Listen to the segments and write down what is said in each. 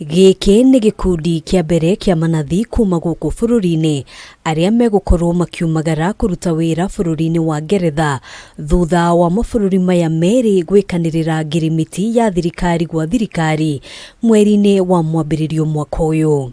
Gĩkĩ nĩ gĩkundi kĩa mbere kĩa manathi kuma gũkũ bũrũri-inĩ arĩa megũkorwo makiumagara kũruta wĩra bũrũri-inĩ wa Ngeretha thutha wa mabũrũri maya merĩ gwĩkanĩrĩra ngirimiti ya thirikari gwa thirikari mweri-inĩ wa mwambĩrĩrio mwaka ũyũ.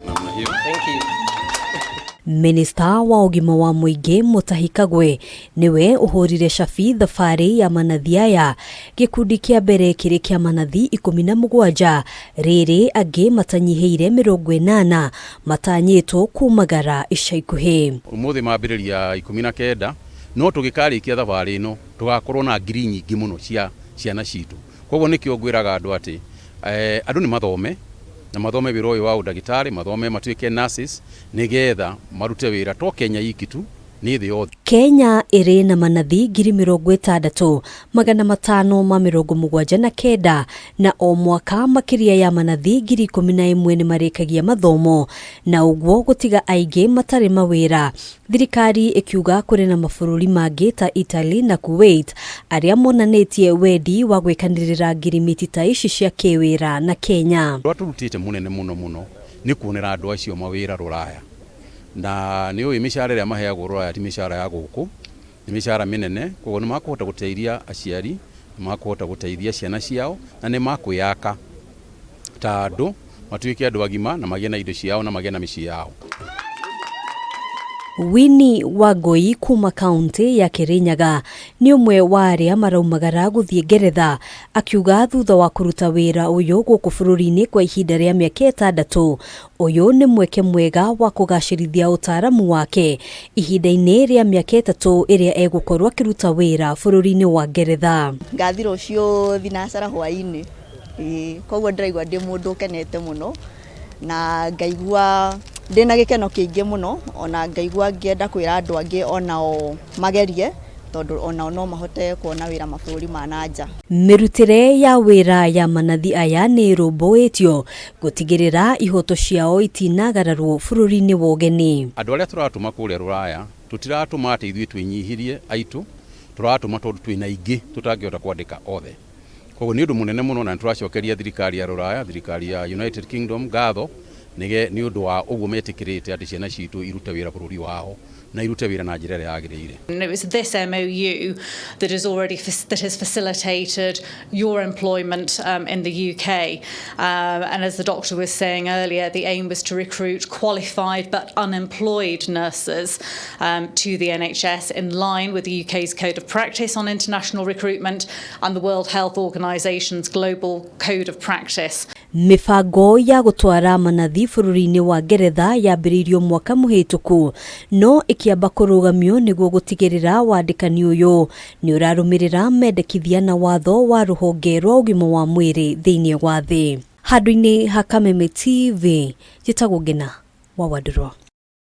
Minista wa ũgima wa mũingĩ Mutahi Kagwe nĩwe ũhũrire cabi thabarĩ ya manathi aya, gĩkundi kĩa mbere kĩrĩ kĩa manathi 17, rĩrĩ angĩ matanyihĩire 80 matanyĩtwo kumagara ica ikuhĩ. Ũmũthĩ mambĩrĩria 19, no tũgĩkarĩkia thabarĩ ĩno tũgakorwo na ngiri nyingĩ mũno cia ciana citũ. Koguo nĩkĩo ngwĩraga andũ atĩ andũ nĩ mathome na mathome wĩra ũyũ wa ũndagĩtarĩ, mathome matuĩke nurses nĩgetha marute wĩra to Kenya iki tu, nĩ thĩ yothe. Kenya ĩrĩ na manathi 60,579 na o mwaka makĩria ya manathi 11,000 nĩ marĩkagia mathomo na ũguo gũtiga aingĩ matarĩ mawĩra. Thirikari ĩkiuga kũrĩ na mabũrũri mangĩ ta Italy na Kuwait arĩa monanĩtie wendi wa gwĩkanĩrĩra ngirimiti ta ici cia kĩwĩra na Kenya. Ũrĩa tũrutĩte mũnene mũno mũno nĩ kuonera andũ acio mawĩra rũraya. Na nĩ ũĩ mĩcara ĩrĩa maheagwo rũraya ti mĩcara ya gũkũ, nĩ mĩcara mĩnene, koguo nĩ makũhota gũteithia aciari, nĩ makũhota gũteithia ciana ciao, na nĩ makwĩyaka ta andũ, matuĩke andũ agima na magĩe na indo ciao na magĩe na mĩciĩ yao. Winnie Wangũi kuma kaũntĩ ya Kĩrĩnyaga nĩ ũmwe wa arĩa maraumagara gũthiĩ Ngeretha, akiuga thutha wa kũruta wĩra ũyũ gũkũ bũrũri-inĩ kwa ihinda rĩa mĩaka 6, ũyũ nĩ mweke mwega wa kũgacĩrithia ũtaaramu wake ihinda-inĩ rĩa mĩaka 3 ĩrĩa egũkorwo akĩruta wĩra bũrũri-inĩ wa Ngeretha. Ngathi rũciũ thinacara hwaĩ-inĩ, koguo ndĩraigua ndĩ mũndũ ũkenete mũno na ngaigua ndĩna gĩkeno kĩingĩ mũno, ona ngaigua ngĩenda kwĩra andũ angĩ onao magerie tondũ onao no mahote kuona wĩra mabũrũri ma na nja. Mĩrutĩre ya wĩra ya manathi aya nĩ ĩrũmbũĩtio gũtigĩrĩra ihoto ciao itinagararwo bũrũri-inĩ wa ũgeni. Andũ arĩa tũratũma kũrĩa rũraya tũtiratũma atĩ ithuĩ twĩnyihirie aitũ, tũratũma tondũ twĩna aingĩ tũtangĩhota kwandĩka othe. Koguo nĩ ũndũ mũnene mũno na nĩtũracokeria thirikari ya rũraya, thirikari ya United Kingdom ngatho nĩ ũndũ wa ũguo metĩkĩrĩte atĩ ciana citũ irute wĩra bũrũri wao na irute wĩra na njĩra ĩrĩa yagĩrĩire. And it was this MOU that has already that has facilitated your employment in the UK. And as the doctor was saying earlier, the aim was to recruit qualified but unemployed nurses to the NHS in line with the UK's Code of Practice on International Recruitment and the World Health Organization's Global Code of Practice. Mĩbango ya gũtwara manathi bũrũri-inĩ wa Ngeretha yambĩrĩirio mwaka mũhĩtũku no ĩkĩamba kũrũgamio nĩguo gũtigĩrĩra wandĩkani ũyũ nĩ ũrarũmĩrĩra mendekithia na watho wa rũhonge rwa ũgima wa mwĩrĩ thĩinĩ wa thĩ. Handũ-inĩ ha Kameme TV, njĩtagwo Ngina wa Wandũrwa.